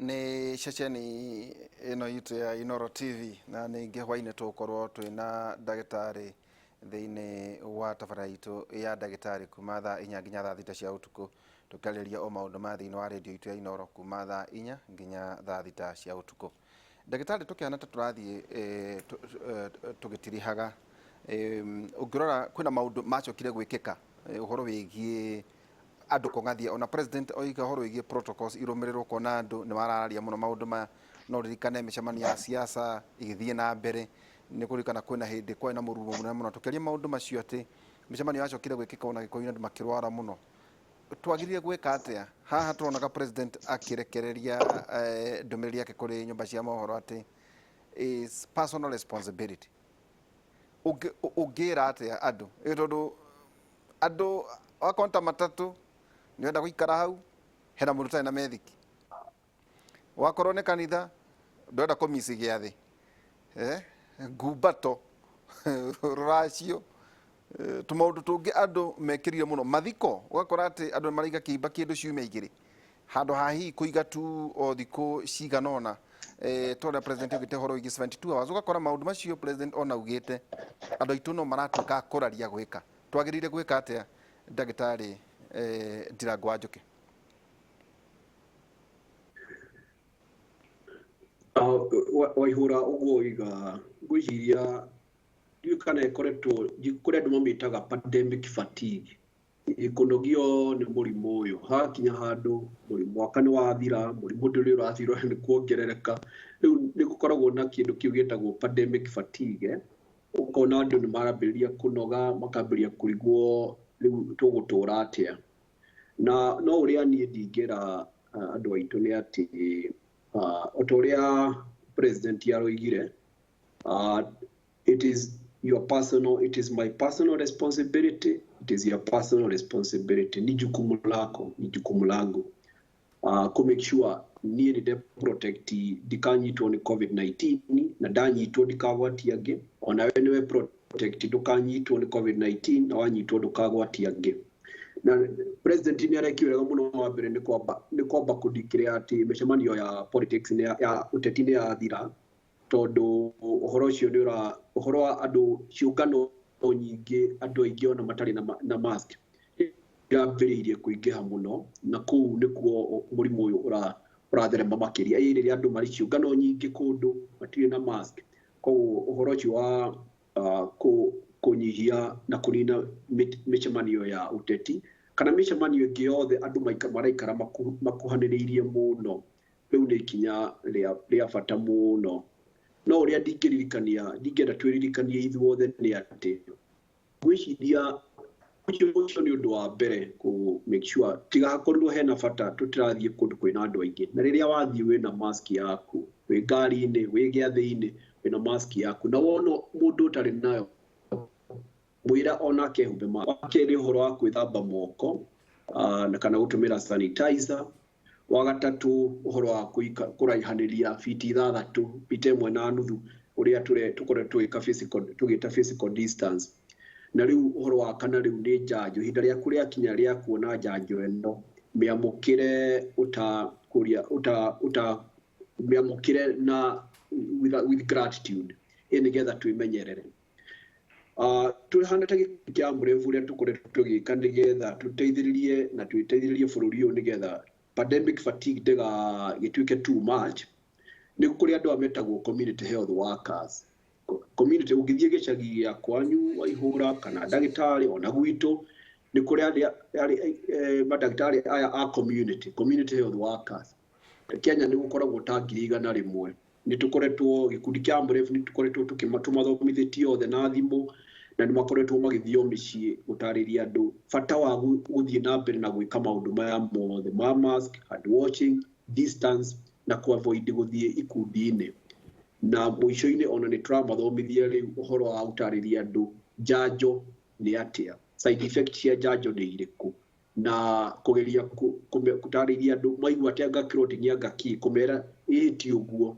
Nĩ ceceni ĩno itũ ya Inooro TV na ningĩ hwainĩ tũgũkorwo twĩna ndagĩtarĩ thĩinĩ wa tabarĩra itũ ya ndagĩtarĩ kuma thaa 4 nginya thaa 6 cia ũtukũ, tũkĩarĩrĩria o maũndũ ma thĩinĩ wa rĩndiũ itũ ya Inooro kuma thaa 4 nginya thaa 6 cia ũtukũ. Ndagĩtarĩ, tũkĩhana ta tũrathiĩ tũgĩtirihaga, ũngĩrora kwĩna maũndũ macokire gwĩkĩka ũhoro wĩgiĩ andũ kũng'athia, ona president oiga ũhoro wĩgiĩ protocols irũmĩrĩrwo, kuona andũ nĩ marararia mũno maũndũ maya. No ririkane mĩcemanio ya siasa ĩgĩthiĩ na mbere, nĩ kũririkana kwĩna hĩndĩ kwarĩ na mũrurumo mũnene mũno tũkĩaria maũndũ macio, atĩ mĩcemanio yacokire gwĩkĩka ona Gĩkũyũ andũ makĩrwara mũno. Twagĩrĩire gwĩka atĩa haha? Tũronaga president akĩrekereria ndũmĩrĩri yake kũrĩ nyũmba cia mohoro atĩ is personal responsibility. Ũngĩra atĩa andũ? Tondũ andũ wakorwo ta matatũ nĩ ũrenda gũikara hau hena mũndũ ũtarĩ na methiki, wakorwo nĩ kanitha ndũrenda kũmici gĩathĩ, ngumbato, rũracio, tũmaũndũ tũngĩ andũ mekĩrire mũno, mathiko ũgakora atĩ andũ nĩ maraiga kĩimba kĩndũ ciumia 2 handũ ha hihi kũiga tu o thikũ cigana ũna, tondũ president augĩte ũhoro wĩgiĩ 72 hours. Ũgakora maũndũ macio president ona augĩte, andũ aitũ no maratuĩka a kũraria gwĩka. Twagĩrĩire gwĩka atĩa, ndagĩtarĩ Ndirango wa Njũkĩ? Waihũra ũguo oiga, ngwĩciria ndiũĩ kana ĩkoretwo kũrĩ andũ mamĩtaga pandemic fatigue, kũnogio nĩ mũrimũ ũyũ. Hakinya handũ mwaka nĩ wathira, mũrimũ ndũrĩ ũrathira, nĩ kuongerereka. Rĩu nĩ gũkoragwo na kĩndũ kĩu gĩtagwo pandemic fatigue, ũkona andũ nĩ marambĩrĩria kũnoga, makambĩrĩria kũrigwo rĩu tũgũtũra atĩa. Na no ũrĩa niĩ ndingĩra andũ aitũ nĩ atĩ o ta ũrĩa president aroigire, it is your personal, it is my personal responsibility, it is your personal responsibility. Ni jukumu lako, ni jukumu langu ku make sure niĩ nĩ nde protect ndikanyitwo nĩ COVID-19, na ndanyitwo ndikagwatia angĩ. Onawe nĩwe protect ndũkanyitwo nĩ COVID-19, na wanyitwo ndũkagwatia angĩ. Na president nĩ arekire wega mũno. Wa mbere nĩ kwamba kũdeclare atĩ mĩcemanio ya politics nĩ ya ũteti nĩ yathira, tondũ ũhoro ũcio nĩ ũra ũhoro wa andũ ciũngano nyingĩ, andũ aingĩ ona matarĩ na mask irambĩrĩirie kũingĩha mũno, na kũu nĩkuo mũrimũ ũyũ ũratherema makĩria. Ĩ rĩrĩa andũ marĩ ciũngano nyingĩ kũndũ matirĩ na mask, koguo ũhoro ũcio wa kũnyihia na kũnina mĩcemanio ya ũteti kana mĩcemanio ĩngĩ yothe andũ maraikara makuhanĩrĩirie mũno, rĩu nĩ ikinya rĩa bata mũno. No ũrĩa ndingĩririkania, ndingĩenda twĩririkanie ithuothe nĩ atĩ ngwĩciria ũcio nĩ ũndũ wa mbere kũ make sure tiga hakorirwo hena bata tũtirathiĩ kũndũ kwĩna andũ aingĩ. Na rĩrĩa wathiĩ wĩna mask yaku, wĩ ngari-inĩ, wĩ gĩathĩ-inĩ, wĩna mask yaku, na wona mũndũ ũtarĩ nayo, mwĩra onake ehumbe mask. Wa kerĩ, ũhoro wa gwĩthamba moko na kana gũtũmĩra sanitizer. Wa gatatũ, ũhoro wa kũraihanĩria fiti 6, mita 1.5, ũrĩa tũkoretwo tũgĩka physical, tũgĩta physical distance. Na rĩu ũhoro wa kana rĩu nĩ njanjo. Ihinda rĩaku rĩakinya rĩa kuona njanjo ĩno, mĩamũkĩre ũtakũria ũta ũta mĩamũkĩre na with gratitude, ĩ nĩgetha twĩmenyerere. Tũhana ta gĩkundi kĩa Amref, ũrĩa tũkoretwo tũgĩka nĩgetha tũteithĩrĩrie na twĩteithĩrĩrie bũrũri ũyũ nĩgetha pandemic fatigue ndĩgagĩtuĩke too much, nĩ kũrĩ andũ aya metagwo community health workers. Community, ũngĩthiĩ gĩcagi gĩa kwanyu Waihũra kana ndagĩtarĩ ona gwitũ, nĩ kũrĩ arĩa mandagĩtarĩ aya a community health workers. Kenya nĩ gũkoragwo ta 100,000. Nĩ tũkoretwo gĩkundi kĩa Amref, nĩ tũkoretwo tũmathomithĩtie othe na thimũ, na nĩ makoretwo magĩthiĩ o mĩciĩ gũtarĩria andũ bata wa gũthiĩ na mbere na gwĩka maũndũ maya mothe ma mask, hand washing, distance na ku avoid gũthiĩ ikundi-inĩ. Na mũico-inĩ ona nĩ tũramathomithia rĩu ũhoro wa gũtarĩria andũ njanjo nĩ atĩa, side effect cia njanjo nĩ irĩkũ, na kũgeria gũtarĩria andũ maigua atĩ anga clotting anga kĩ, kũmera ĩĩ ti ũguo,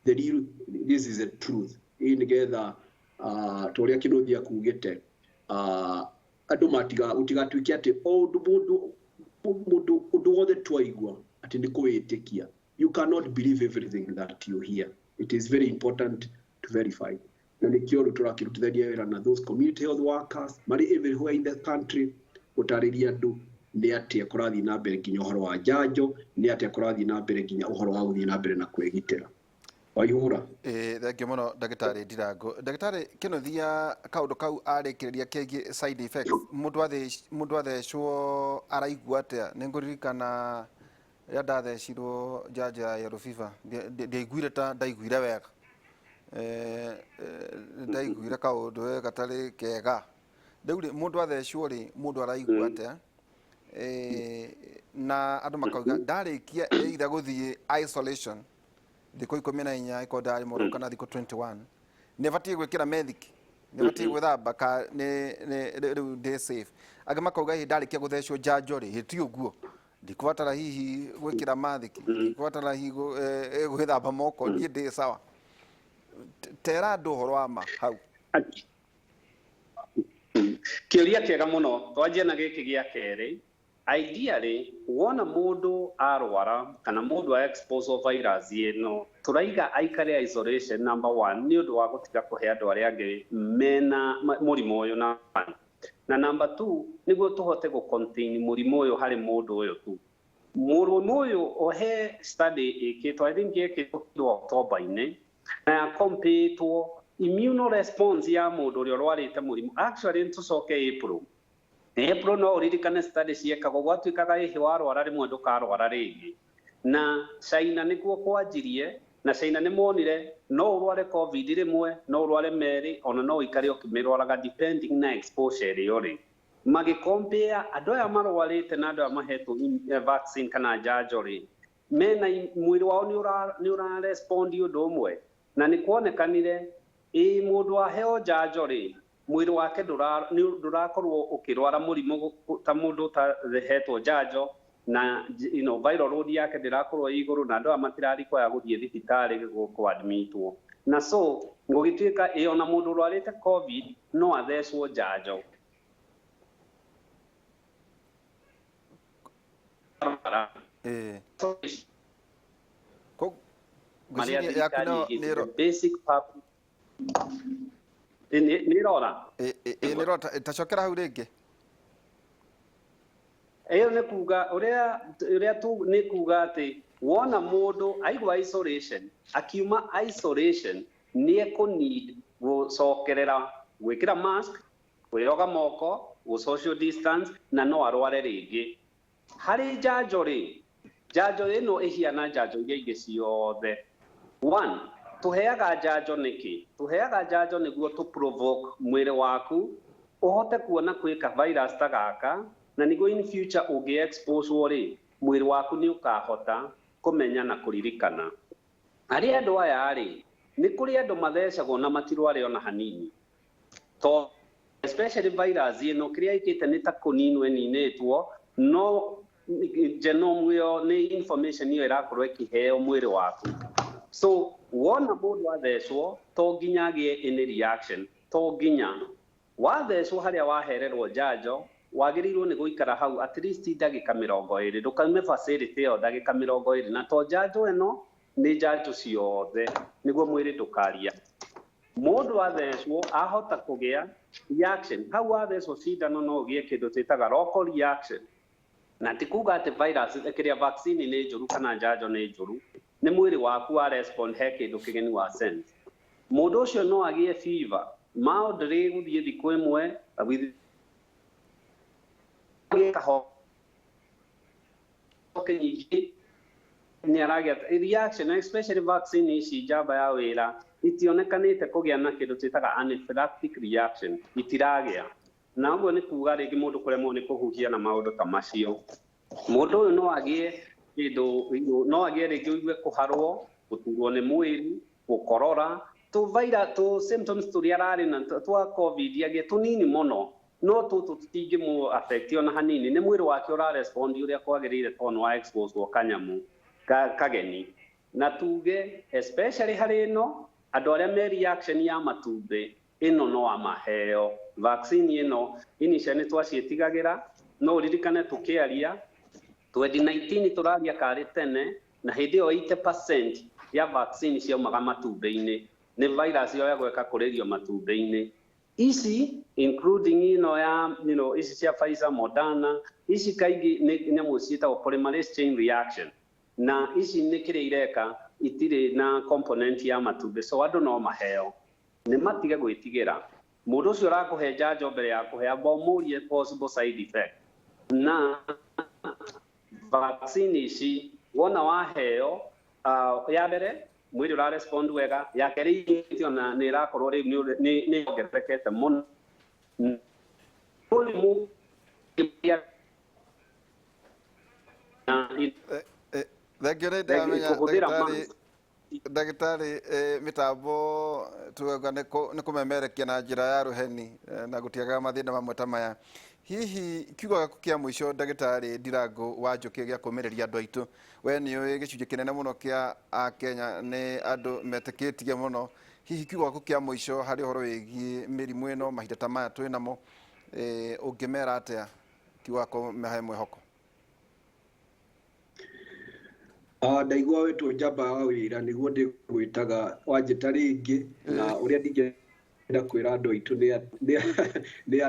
the real, this is the truth, ĩ nĩgetha ta ũrĩa Kĩnuthia kugĩte, andũ matiga gũtigatuĩke atĩ o ũndũ mũndũ mũndũ ũndũ wothe twaigua atĩ nĩ kũwĩtĩkia. You cannot believe everything that you hear. It is very important to verify. Na nĩkĩo rĩu tũrakĩrutithania wĩra na those community health workers marĩ everywhere in the country gũtarĩria andũ nĩ atĩa kũrathiĩ na mbere nginya ũhoro wa njanjo, nĩ atĩa kũrathiĩ na mbere nginya ũhoro wa gũthiĩ na mbere na kwĩgitĩra. Waihũra. Thank you mũno ndagĩtarĩ Ndirango. Ndagĩtarĩ Kĩnuthia, kaũndũ kau arĩkĩrĩria kegiĩ side effects, mũndũ athecwo araigua atĩa? Nĩ ngũririkana rĩrĩa ndathecirwo njanjo ya yellow fever, ndiaiguire ta ndaiguire wega. Ndaiguire kaũndũ we gatarĩ kega. Rĩu rĩ, mũndũ athecwo rĩ, mũndũ araigua atĩa? Na andũ makauga ndarĩkia either gũthiĩ isolation thikũ 14 ĩkorwo ndarĩ mũrwaru kana thikũ 21, nĩ batiĩ gwĩkĩra methiki, nĩ batiĩ gwĩthamba ka nĩ rĩu ndĩ safe. Angĩ makauga hihi ndarĩkia gũthecwo njanjo rĩ, ti ũguo, ndikũbatara hihi gwĩkĩra mathiki, ndikũbatara hihi gwĩthamba moko, niĩ ndĩ sawa. Tera andũ ũhoro wa ma hau. Kĩũria kĩega mũno. Twanjie na gĩkĩ gĩa kerĩ. Ideally, wona mũndũ arwara kana mũndũ a expose virus ĩno, tũraiga aikare isolation number 1 nĩ ũndũ wa gũtiga kũhe andũ arĩa angĩ mena mũrimũ ũyũ na one. Na number 2, nĩguo tũhote gũ contain mũrimũ ũyũ harĩ mũndũ ũyũ tu. Mũrimũ ũyũ ohe study ĩkĩtwo, I think ĩkĩtwo October-inĩ, na ya compare-two immune response ya mũndũ ũrĩa ũrwarĩte mũrimũ. Actually, nĩtũcoke April. April no ũririkane study ciekagwo, gwatuĩkaga hihi warwara rĩmwe ndũkarwara rĩngĩ. Na China nĩkuo kwanjirie, na China nĩ monire no ũrware COVID rĩmwe, no ũrware merĩ, ona no ũikare ũkĩmĩrwaraga depending na exposure ĩrĩa ũrĩ. Magĩcompare andũ aya marwarĩte na andũ aya mahetwo vaccine kana njanjo rĩ, mena mwĩrĩ wao nĩ ũra respond ũndũ ũmwe. Na nĩ kuonekanire ĩ mũndũ aheo njanjo rĩ, mwĩrĩ wake ndũrakorwo ũkĩrwara mũrimũ ta mũndũ ũtahetwo njanjo, na viral load yake ndĩrakorwo ĩ igũrũ, na andũ aya matirarikũya gũthiĩ thibitarĩ kũadmitwo. Na so gũgĩtuĩka ĩ ona mũndũ ũrwarĩte COVID no athecwo njanjo. Marĩa Ngwĩciria yaku thirikari no ĩgĩte nĩ ĩro- basic public. Nĩ ĩrora? Nĩ ĩrora. Ta cokera hau rĩngĩ. Ĩyo nĩ kuga ũrĩa tu nĩ kuga atĩ wona mũndũ aigua isolation, akiuma isolation nĩ ekũ need gũcokerera gwĩkĩra mask, kwĩyoga moko, gũ social distance, na no arware rĩngĩ. Harĩ njanjo rĩ, njanjo ĩno ĩhiana njanjo iria ingĩ ciothe. One, tũheaga njanjo nĩkĩ? Tũheaga njanjo nĩguo tũ provoke mwĩrĩ waku ũhote kuona kwĩ ka virus ta gaka, na nĩguo in future ũngĩ expose rĩ, mwĩrĩ waku nĩ ũkahota kũmenya na kũririkana. Harĩ andũ aya rĩ, nĩ kũrĩ andũ mathecagwo na matirware ona hanini. To especially virus ĩno kĩrĩa ĩkĩte nĩ ta kũninwo ĩninĩtwo, no genome ĩyo nĩ information ĩyo ĩrakorwo ĩkĩheo mwĩrĩ waku. So wona mũndũ athecwo to nginya agĩe any reaction, to nginya wathecwo harĩa wahererwo njanjo wagĩrĩirwo nĩ gũikara hau at least ndagĩka 20, ndũkaume facility ĩyo ndagĩka 20, na to njanjo ĩno nĩ njanjo ciothe nĩguo mwĩrĩ ndũkaria. Mũndũ athecwo ahota kũgĩa reaction hau wathecwo cindano no ũgĩe kĩndũ twĩtaga local reaction, na ti kuga atĩ virus kĩrĩa vaccine nĩ njũru kana njanjo nĩ njũru, nĩ mwĩrĩ waku wa respond he kĩndũ kĩgeni wa sense. Mũndũ ũcio no agĩe fever mildly gũthiĩ thikũ ĩmwe with nyingĩ nĩ aragĩa reaction, especially vaccine ici njamba ya wĩra itionekanĩte kũgĩa na kĩndũ twĩtaga anaphylactic reaction, itiragĩa. Na ũguo nĩ kuga rĩngĩ mũndũ kũremwo nĩ kũhuhia na maũndũ ta macio. Mũndũ ũyũ no agĩe kĩndũ, no agĩe rĩngĩ ũigue kũharwo, gũturwo nĩ mwĩrĩ, gũkorora, tũ virus, tũ symptoms tũrĩa ararĩ na twa COVID agĩe tũnini mũno, no tũtũ tũtingĩmũ affect ona hanini, nĩ mwĩrĩ wake ũra respond ũrĩa kwagĩrĩire tondũ nĩ wa expose kanyamũ kageni. Na tuge especially harĩ ĩno andũ arĩa me reaction ya matumbĩ ĩno no amaheo vaccine ĩno. Initially nĩ twaciĩtigagĩra, no ũririkane tũkĩaria 2019 tũraria karĩ tene Na hĩndĩ ĩyo 80% ya vaccine ciaumaga matumbĩ-inĩ, nĩ virus yoyagwo ĩgakũrĩrio matumbĩ-inĩ. Ici, including ĩno ya ici cia Pfizer, Moderna, ici kaingĩ nĩ nyamũ ciĩtagwo polymerase chain reaction, na ici nĩ kĩrĩa ireka itirĩ na component ya matumbĩ, so andũ no maheo. Nĩ matige gwĩtigĩra. Mũndũ ũcio ũrakũhe njanjo, mbere ya kũhe, amba ũmũrie possible side effect. Na vaccine ici wona waheo ya mbere, mwĩrĩ ũrarespond wega. Ya kerĩ immunity ona nĩ ĩrakorwo rĩu nĩ yongererekete mũno. Mũrimũ na Thengio nĩ ndamenya. Kũhũthĩra Ndagĩtarĩ. Mask. Ndagĩtarĩ, mĩtambo tuauga nĩ kũmemerekia na njĩra ya rũheni, na gũtiagaga mathĩna mamwe ta maya. Hihi kiugo gĩaku kĩa mũico, ndagĩtarĩ Ndirango wa Njũkĩ, gĩa kũmĩrĩria andũ aitũ? We nĩ ũĩ gĩcunjĩ kĩnene mũno kĩa akenya nĩ andũ metĩkĩtie mũno. Hihi kiugo gĩaku kĩa mũico harĩ ũhoro wĩgiĩ mĩrimũ ĩno mahinda ta maya twĩ namo, ũngĩmera atĩa, kiugo gĩa kũmahe mwĩhoko? Ndaigua wĩtwo njamba wa wĩra, nĩguo ndĩgwĩtaga wanjĩta rĩngĩ. Na ũrĩa ndingĩenda kwĩra andũ aitũ nĩ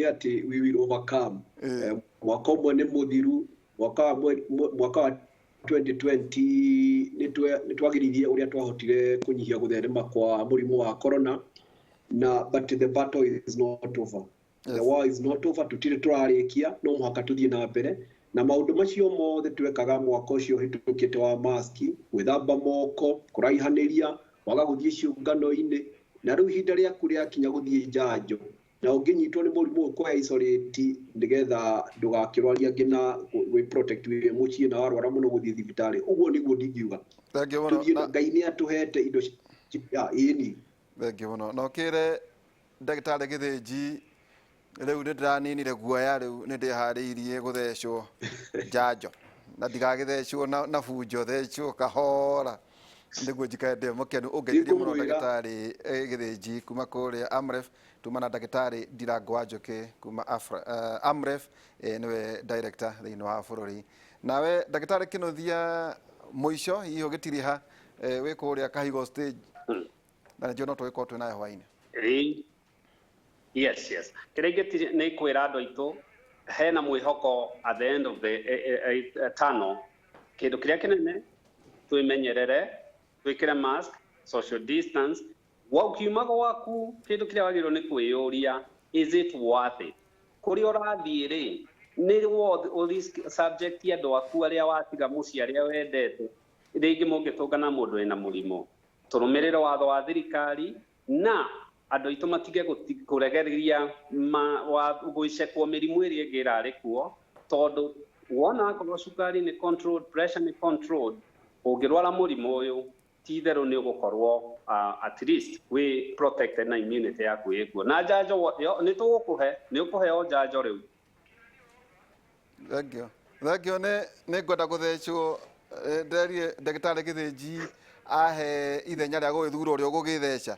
atĩ we will overcome. Mwaka ũmwe nĩ mũthiru, mwaka wa 2020 nĩ twageririe ũrĩa twahotire kũnyihia gũtherema kwa mũrimũ wa corona na but the battle is not over. The war is not over. Tũtirĩ tũrarĩkia, no mũhaka tũthiĩ na mbere na maũndũ macio mothe twekaga mwaka ũcio ũhĩtũkĩte, wa maski, gwĩthamba moko, kũraihanĩria, kwaga gũthiĩ ciũngano-inĩ. Na rĩu ihinda rĩaku rĩakinya gũthiĩ njanjo, na ũngĩnyitwo nĩ mũrimũ ũyũ, kũhe isolate nĩgetha ndũgakĩrwarie angĩ, na gwĩ protect wĩ mũciĩ, na warwara mũno gũthiĩ thibitarĩ. Ũguo nĩguo ndingiuga. Thengio mũno. Tũthiĩ. Ngai nĩ atũhete indo ĩni. Thengio mũno. Na ũkĩre ndagĩtarĩ Gĩthĩnji, rĩu nĩ ndĩraninire guoya, rĩu nĩ ndĩharĩirie gũthecwo njanjo, na ndigagĩthecwo na bunjo, thecwo kahora nĩguo njikare ndĩ mũkenu. Ũngeithirie mũno. Nĩngũmwĩra. Ndagĩtarĩ Gĩthĩnji kuma kũrĩa Amref, tuma na ndagĩtarĩ Ndirango wa Njũkĩ kuma Amref, nĩwe director thĩinĩ wa bũrũri. Nawe ndagĩtarĩ Kĩnuthia, mũico hihi ũgĩtiriha, wĩ kũrĩa Kahigo stage, na nĩnjũĩ no tũgĩkorwo twĩ nawe hwainĩ. Yes. Kĩrĩa ingĩ nĩ kwĩra andũ aitũ, hena mwĩhoko at the end of the tunnel. Kĩndũ kĩrĩa kĩnene, twĩmenyerere, twĩkĩre mask, social distance. Ũkiuma gwaku, kĩndũ kĩrĩa wagĩrĩirwo nĩ kwĩyũria, is it worth it? Kũrĩa ũrathiĩ rĩ, nĩ worth ũ subject andũ aku arĩa watiga mũciĩ, arĩa wendete, rĩngĩ mũngĩtũngana mũndũ wĩna mũrimũ. Tũrũmĩrĩre watho wa thirikari, na andũ aitũ matige kũregereria gwĩcekwo mĩrimũ ĩrĩa ĩngĩ ĩrarĩ kuo, tondũ wona akorwo cukari nĩ controlled, pressure nĩ controlled, ũngĩrwara mũrimũ ũyũ, ti itherũ nĩ ũgũkorwo at least wĩ protected na immunity yaku ĩkuo. Na njanjo nĩ tũgũkũhe, nĩ ũkũheo njanjo rĩu. Thengio, thengio. Nĩ ngwenda gũthecwo. Nderie ndagĩtarĩ Gĩthĩnji ahe ithenya rĩa gũgĩthura ũrĩa ũgũgĩtheca.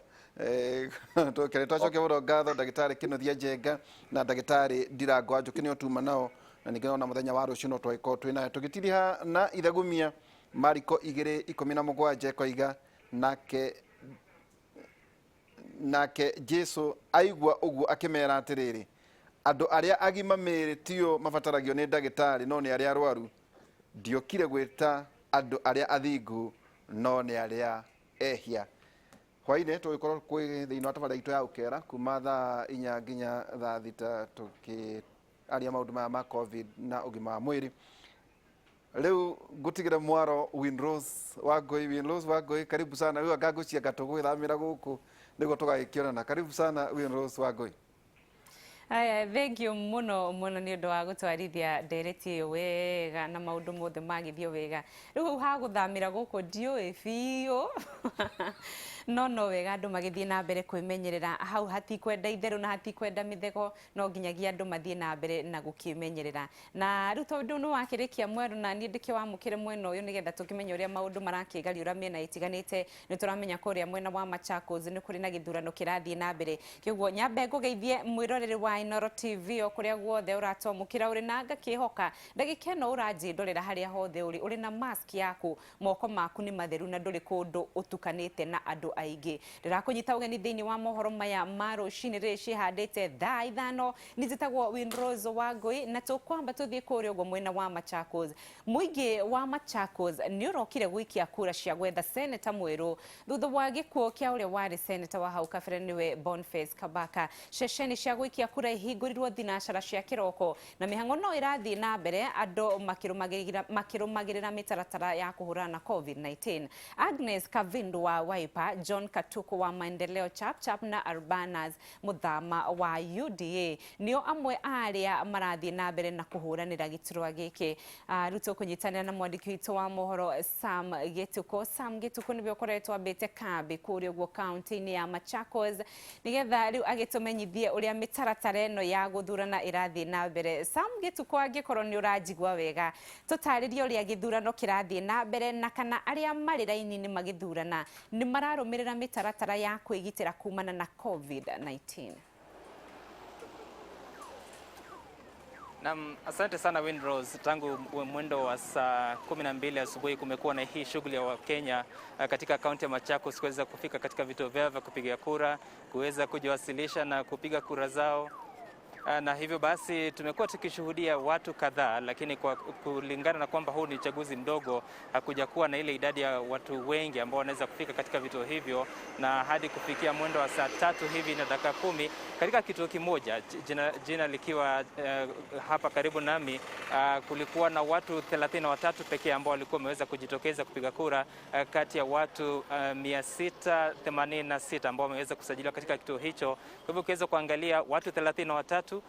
Tũkere twacokia mũno ngatho ndagĩtarĩ Kĩnuthia Njenga na ndagĩtarĩ Ndirango wa Njũkĩ, nĩo tuma nao, na ningĩ ona mũthenya wa rũciũ no twagĩkorwo twĩ nayo. Tũgĩtiriha na ithegumia Mariko 2:17 ĩkoiga, Nake Jesu aigua ũguo akĩmera atĩrĩrĩ, andũ arĩa agima mĩĩrĩ tio mabataragio nĩ ndagĩtarĩ, no nĩ arĩa arwaru. Ndiokire gwĩta andũ arĩa athingu, no nĩ arĩa ehia. Hwainĩ tũgĩkorwo kwĩ thĩinĩ wa tabarĩra itũ ya ũkera kuma thaa 4 nginya thaa 6, tũkĩaria maũndũ maya ma COVID na ũgima wa mwĩrĩ. Rĩu ngũtigĩre mwaro Winrose Wangũi. Winrose Wangũi, karibu sana. Rĩu anga ngũcianga tũgũgĩthamĩra gũkũ nĩguo tũgagĩkĩonana. Karibu sana, Winrose Wangũi. Aya, thank you mũno mũno nĩ ũndũ wa gũtwarithia ndereti ĩyo wega na maũndũ mothe magĩthiĩ wega. Rĩu hau ha gũthamĩra gũkũ ndiũĩ biũ. No no wega andũ magĩthiĩ na mbere kwĩmenyerera hau, hatikwenda itherũ na hatikwenda mĩthego, no nginyagia andũ mathiĩ na mbere na gũkĩmenyerera. Na rĩu tondũ nĩ wakĩrĩkia mwerũ, na niĩ ndĩkĩwamũkĩre mwena ũyũ nĩgetha tũkĩmenye ũrĩa maũndũ marakĩgariũra mĩena ĩtiganĩte. Nĩ tũramenya kũrĩa mwena wa Machakos nĩ kũrĩ na gĩthurano kĩrathiĩ na mbere, kĩguo nyambe ngũgeithie mwĩroreri wa Inooro TV o kũrĩa guothe ũratwamũkĩra ũrĩ, na ngakĩhoka ndagĩka ĩno ũranjĩndorera harĩa hothe ũrĩ, ũrĩ na mask yaku, moko maku nĩ matheru na ndũrĩ kũndũ ũtukanĩte na andũ aingĩ. Ndĩrakũnyita ũgeni thĩinĩ wa mohoro maya ma rũcinĩ rĩrĩ ciĩhandĩte thaa 5. Nĩ njĩtagwo Winrose Wangui, na tũkwamba tũthiĩ kũrĩa ũguo mwena wa Machakos. Mũingĩ wa Machakos nĩ ũrokire gũikia kura cia gwetha seneta mwerũ thutha wa gĩkuũ kĩa ũrĩa warĩ seneta wa hau kabere, nĩwe Boniface Kabaka. Ceceni cia gũikia kura ihingũrirwo thinacara cia kĩroko na mĩhang'o no ĩrathiĩ na mbere, andũ makĩrũmagĩrĩra mĩtaratara ya kũhũrana na COVID-19. Agnes Kavindu wa Wiper, John Katuku wa Maendeleo Chapchap na Urbanus Muthama wa UDA nĩo amwe arĩa marathiĩ na mbere na kũhũranĩra gĩturwa gĩkĩ. Rĩu tũkũnyitanĩra na mwandĩki witũ wa mohoro Sam Gĩtukũ. Sam Gĩtukũ nĩwe ũkoretwo ambĩte kambĩ kũrĩa ũguo kaunti-inĩ ya Machakos, nĩgetha rĩu agĩtũmenyithie ũrĩa mĩtaratara ĩno ya gũthurana ĩrathiĩ na mbere. Sam Gĩtukũ, angĩkorwo nĩ ũranjigua wega, tũtarĩrie ũrĩa gĩthurano kĩrathiĩ na mbere na kana arĩa marĩ raini-inĩ magĩthurana nĩ mararũmĩrĩra mĩtaratara ya kwĩgitĩra kumana na COVID-19. Naam, asante sana Winrose. Tangu mwendo wa saa 12 asubuhi kumekuwa na hii shughuli ya Wakenya katika kaunti ya Machakos kuweza kufika katika vituo vyao vya kupiga kura, kuweza kujiwasilisha na kupiga kura zao. Na hivyo basi tumekuwa tukishuhudia watu kadhaa, lakini kwa kulingana na kwamba huu ni uchaguzi mdogo, hakuja kuwa na ile idadi ya watu wengi ambao wanaweza kufika katika vituo hivyo, na hadi kufikia mwendo wa saa 3 hivi na dakika 10 katika kituo kimoja, jina likiwa hapa karibu nami, kulikuwa na watu 33 pekee ambao walikuwa wameweza kujitokeza kupiga kura, kati ya watu 686 ambao wameweza kusajiliwa katika kituo hicho. Kwa hivyo ukiweza kuangalia watu 33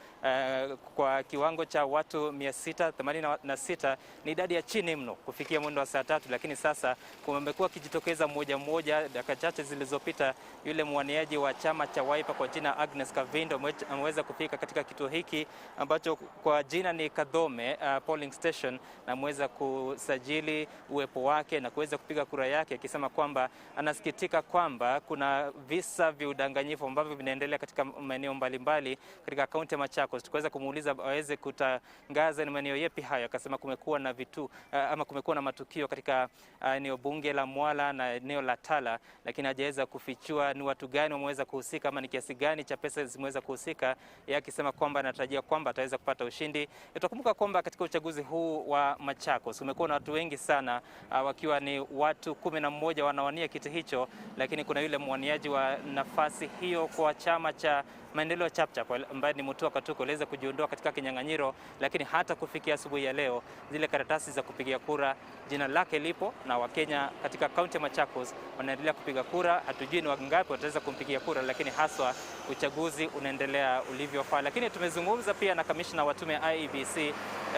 kwa kiwango cha watu 686 ni idadi ya chini mno kufikia mwendo wa saa 3, lakini sasa kumekuwa kijitokeza mmoja mmoja. Dakika chache zilizopita yule mwaniaji wa chama cha Wiper kwa jina Agnes Kavindo ameweza kufika katika kituo hiki ambacho kwa jina ni Kadhome polling station, na ameweza kusajili uwepo wake na kuweza kupiga kura yake, akisema kwamba anasikitika kwamba kuna visa vya udanganyifu ambavyo vinaendelea katika maeneo mbalimbali katika kaunti ya Machakos. Tukaweza kumuuliza aweze kutangaza ni maeneo yapi hayo, akasema kumekuwa na vitu ama kumekuwa na matukio katika eneo bunge la Mwala na eneo la Tala, lakini hajaweza kufichua ni watu gani wameweza kuhusika ama ni kiasi gani cha pesa zimeweza kuhusika, yeye akisema kwamba anatarajia kwamba ataweza kupata ushindi. Utakumbuka kwamba katika uchaguzi huu wa Machakos umekuwa na watu wengi sana, wakiwa ni watu 11 wanawania kiti hicho, lakini kuna yule mwaniaji wa nafasi hiyo kwa chama cha Maendeleo Chapchap ambaye ni Mutua Katuku aliweza kujiondoa katika kinyang'anyiro, lakini hata kufikia asubuhi ya leo zile karatasi za kupigia kura jina lake lipo, na Wakenya katika kaunti ya Machakos wanaendelea kupiga kura. Hatujui ni wangapi wataweza kumpigia kura, lakini haswa uchaguzi unaendelea ulivyofaa. Lakini tumezungumza pia na kamishna wa tume ya IEBC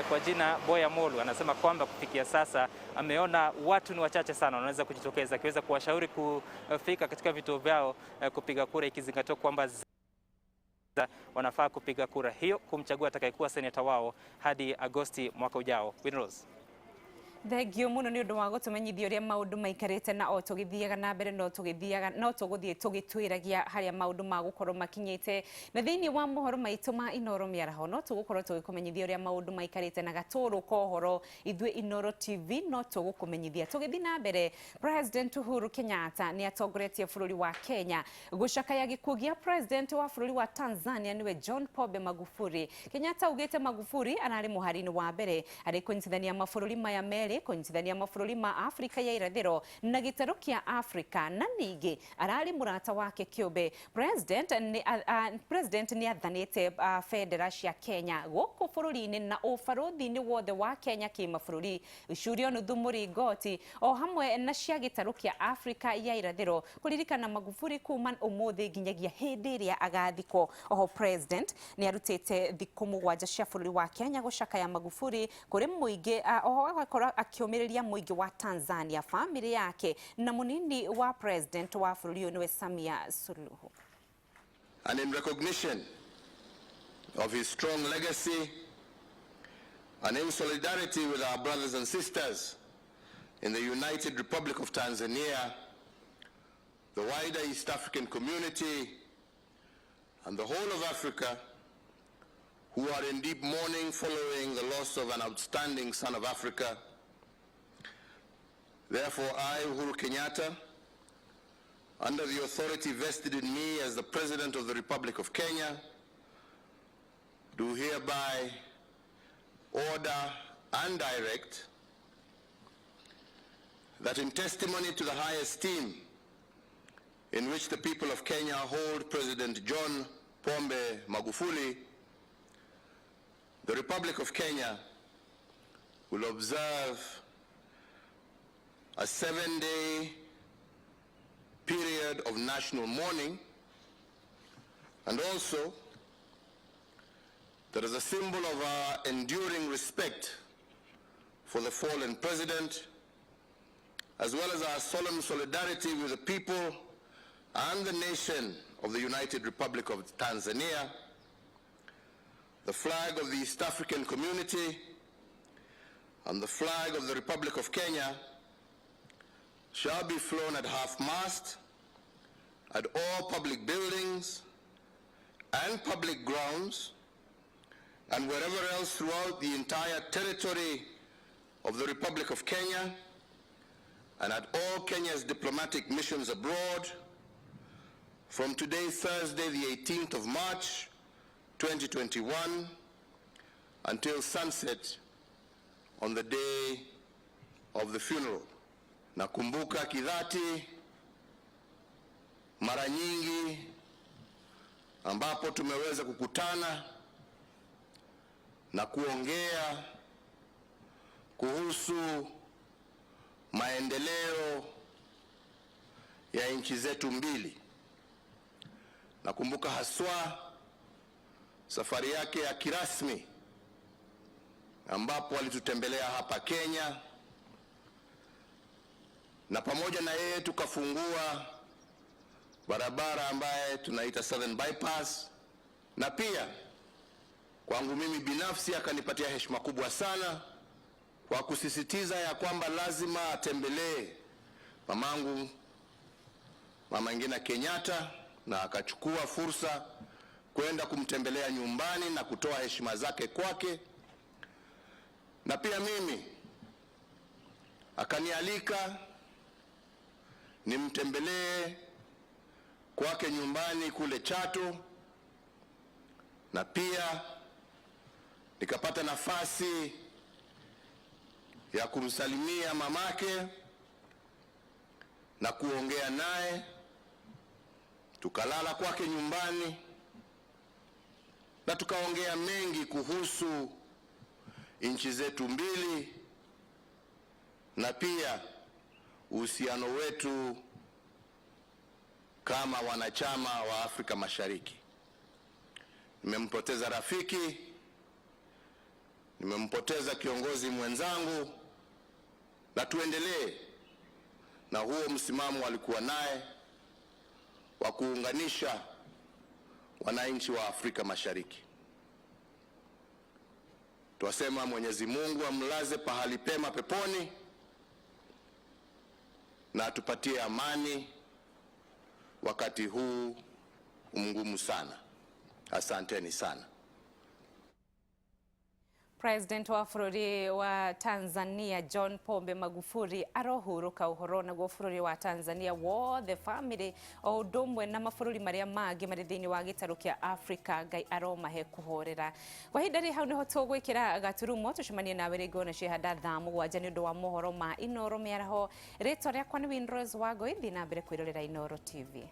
kwa jina Boya Molu, anasema kwamba kufikia sasa ameona watu ni wachache sana wanaweza kujitokeza, akiweza kuwashauri kufika katika vituo vyao kupiga kura, ikizingatiwa kwamba wanafaa kupiga kura hiyo kumchagua atakayekuwa seneta wao hadi Agosti mwaka ujao. Winrose. Thengio muno nĩ ũndũ wa gũtũmenyithia ũrĩa maũndũ maikarĩte, na o tũgĩthiaga na mbere no tũgĩthiaga no tũgũthiĩ tũgĩtwĩragia harĩa maũndũ magũkorwo makinyĩte. Na thĩinĩ wa mohoro maitũ ma Inooro mĩaraho no tũgũkorwo tũgĩkũmenyithia ũrĩa maũndũ maikarĩte na gatũrũ ka ũhoro. Ithuĩ Inooro TV no tũgũkũmenyithia. Tũgĩthiĩ na mbere, President Uhuru Kenyatta nĩ atongoretie bũrũri wa Kenya gũcakaya gĩkuũ gĩa President wa bũrũri wa Tanzania, nĩwe John Pombe Magufuli. Kenyatta augĩte Magufuli ararĩ mũhari-inĩ wa mbere arĩ kũnyitithania mabũrũri maya merĩ, kũnyitithania mabũrũri ma Afrika ya irathĩro na gĩtarũ kĩa Afrika, na ningĩ ararĩ mũrata wake kĩũmbe. President nĩ athanĩte bendera cia Kenya gũkũ bũrũri-inĩ na ũbarũthi-inĩ wothe wa Kenya kĩmabũrũri icurio nuthu mũringoti o hamwe na cia gĩtarũ kĩa Afrika ya irathĩro kũririkana Magufuli kuma ũmũthĩ nginyagia hĩndĩ ĩrĩa agathikwo. Oho President nĩ arutĩte thikũ 7 cia bũrũri wa Kenya gũcakaya Magufuli kũrĩ mũingĩ, oho agakorwo Akĩũmĩrĩria mũingĩ wa Tanzania, famĩlĩ yake na mũnini wa president wa bũrũri ũyũ nĩwe Samia Suluhu. And in recognition of his strong legacy and in solidarity with our brothers and sisters in the United Republic of Tanzania, the wider East African community, and the whole of Africa, who are in deep mourning following the loss of an outstanding son of Africa. Therefore, I, Uhuru Kenyatta, under the authority vested in me as the President of the Republic of Kenya, do hereby order and direct that in testimony to the high esteem in which the people of Kenya hold President John Pombe Magufuli, the Republic of Kenya will observe a 7-day period of national mourning, and also that as a symbol of our enduring respect for the fallen president, as well as our solemn solidarity with the people and the nation of the United Republic of Tanzania, the flag of the East African Community and the flag of the Republic of Kenya shall be flown at half-mast at all public buildings and public grounds and wherever else throughout the entire territory of the Republic of Kenya and at all Kenya's diplomatic missions abroad from today, Thursday, the 18th of March, 2021, until sunset on the day of the funeral. Nakumbuka kidhati mara nyingi ambapo tumeweza kukutana na kuongea kuhusu maendeleo ya nchi zetu mbili. Nakumbuka haswa safari yake ya kirasmi ambapo alitutembelea hapa Kenya, na pamoja na yeye tukafungua barabara ambaye tunaita Southern Bypass, na pia kwangu mimi binafsi akanipatia heshima kubwa sana kwa kusisitiza ya kwamba lazima atembelee mamangu Mama Ngina Kenyatta, na akachukua fursa kwenda kumtembelea nyumbani na kutoa heshima zake kwake, na pia mimi akanialika nimtembelee kwake nyumbani kule Chato, na pia nikapata nafasi ya kumsalimia mamake na kuongea naye. Tukalala kwake nyumbani na tukaongea mengi kuhusu nchi zetu mbili na pia uhusiano wetu kama wanachama wa Afrika Mashariki. Nimempoteza rafiki, nimempoteza kiongozi mwenzangu, na tuendelee na huo msimamo alikuwa naye wa kuunganisha wananchi wa Afrika Mashariki. Twasema Mwenyezi Mungu amlaze pahali pema peponi na atupatie amani wakati huu mgumu sana. Asanteni sana. President wa bũrũri wa Tanzania John Pombe Magufuli arohurũka ũhoro, naguo bũrũri wa Tanzania wothe, family o ũndũ ũmwe na mabũrũri marĩa mangĩ marĩ thĩinĩ wa gĩtarũ kĩa Afrika, Ngai aromahe kũhorera. Kwa ihinda rĩ hau nĩho tũgwĩkĩra gaturumo, tũcemanie nawe rĩngĩ ona ciehanda thaa 7 nĩ ũndũ wa mohoro ma Inoro mĩaraho. Rĩtwa rĩakwa nĩ Winrose Wangui, thiĩ na mbere kwĩrorera Inoro TV.